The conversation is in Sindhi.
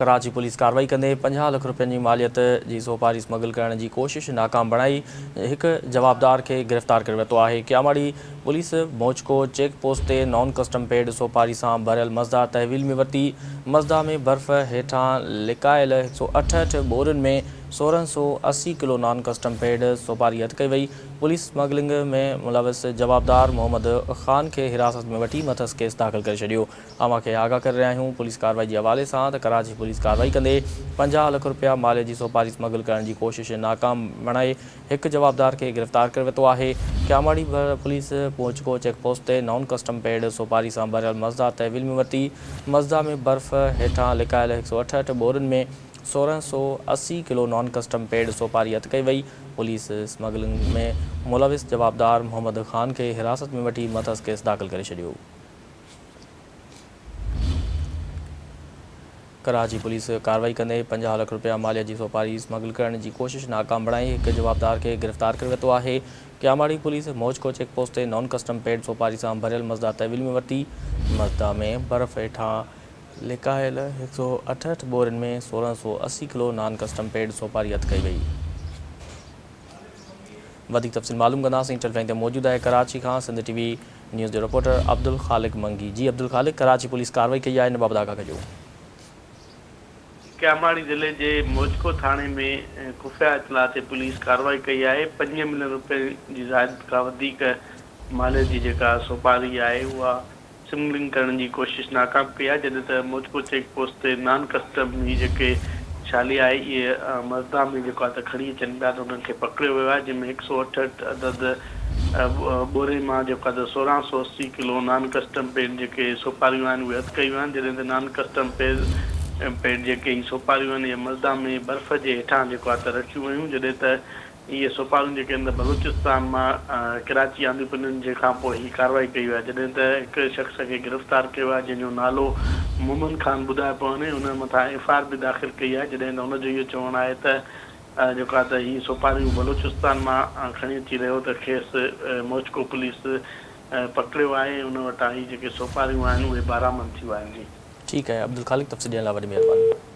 ڪراچي پوليس ڪارروائي ڪندي 50 لک رپين جي ماليت جي سوپاري اسمگل ڪرڻ جي ڪوشش ناڪام بڻائي هڪ جوابدار کي گرفتار ڪري ورتو آهي. ڪياماڙي پوليس موچڪو چيڪ پوسٽ تي نان ڪسٽم پيڊ سوپاري سان ڀريل مزدا تحويل ۾ ورتي. مزدا ۾ برف هيٺان لڪايل 168 ٻورين ۾ 1680 ڪلو نان ڪسٽم پيڊ سوپاري هٿ ڪئي وئي. پوليس اسمگلنگ ۾ ملوث جوابدار محمد خان کي حراست ۾ وٺي مٿس ڪيس داخل ڪري ڇڏيو. اوهان کي آگاهه ڪري رهيا آهيون پوليس ڪارروائي جي حوالي سان ته ڪراچي پوليس ڪارروائي ڪندي 50 لک رپيا مالي جي سوپاري اسمگل ڪرڻ جي ڪوشش ناڪام بڻائي هڪ جوابدار کي گرفتار ڪري ورتو آهي. ڪياماڙي پوليس پوچڪو چيڪ پوسٽ تي نان ڪسٽم پيڊ سوپاري سان ڀريل مزدا تحويل ۾ ورتي. مزدا ۾ برف هيٺان لڪايل 168 ٻورين ۾ 1680 ڪلو نان ڪسٽم پيڊ سوپاري هٿ ڪئي وئي. پوليس اسمگلنگ ۾ ملوث جوابدار محمد خان کي حراست ۾ وٺي مٿس ڪيس داخل ڪري ڇڏيو. ڪراچي پوليس ڪارروائي ڪندي 50 لک رپيا ماليت جي سوپاري اسمگل ڪرڻ جي ڪوشش ناڪام بڻائي هڪ جوابدار کي گرفتار ڪري ورتو آهي. ڪياماڙي پوليس موچڪو چيڪ پوسٽ تي نان ڪسٽم پيڊ سوپاري سان ڀريل مزدا تحويل ۾ ورتي. مزدا ۾ برف هيٺان لڪايل 168 ٻورين ۾ 1680 ڪلو نان ڪسٽم پيڊ سوپاري هٿ ڪئي وئي. وڌيڪ تفصيل معلوم ڪنداسين ٽيليفون تي موجود آهي ڪراچي کان سنڌ ٽي وي نيوز جو رپورٽر عبدالخالق منگي جي عبدالخالق ڪراچي پوليس ڪارروائي ڪئي آهي ان بابت آگاهه ڪجو. ڪياماڙي ضلعي جي موچڪو ٿاڻي ۾ خفيه اطلاع تي پوليس ڪارروائي ڪئي آهي، پنج ملين روپين جي زائد کان وڌيڪ ماليت جي جيڪا سوپاري آهي اها سمگلنگ ڪرڻ جي ڪوشش ناڪام ڪئي آهي جڏهن ته موچڪو چيڪ پوسٽ تي نان ڪسٽم هي جيڪي ڇالي آهي اهي مزدا ۾ جيڪو آهي ته کڻي اچن پيا ته انهن کي پڪڙيو ويو آهي جنهن ۾ هڪ سئو اٺهٺ عدد ٻوري مان جيڪو آهي ته 1680 ڪلو نان ڪسٽم پيڊ جيڪي سوپاريون آهن اهي هٿ ڪيون آهن جڏهن ته نان ڪسٽم پيڊ پيڊ جيڪي هي سوپاريون آهن اهي مزدا ۾ برف جي هيٺان جيڪو آهي ته رکيون ويون جڏهن ته اهي سوپاريون جيڪي آهن ته بلوچستان مان ڪراچي آنديون پيون وڃن جنهن کان پوء هي ڪارروائي ڪئي وئي آهي جڏهن ته هڪ شخص کي گرفتار ڪيو ويو آهي جنهن جو نالو مومن خان ٻڌايو پيو وڃي ان مٿان ايف I R به داخل ڪئي آهي جڏهن ته ان جو اهو چوڻ آهي ته جيڪو آهي ته هي سوپاريون بلوچستان مان کڻي اچي رهيو ته کيس موچڪو پوليس پڪڙيو آهي ۽ ان وٽان هي جيڪي سوپاريون آهن اهي برآمد ٿيون آهن جي. ٺيڪ آهي عبدالخالق تفصيل ڏيڻ لاء وڏي مهرباني.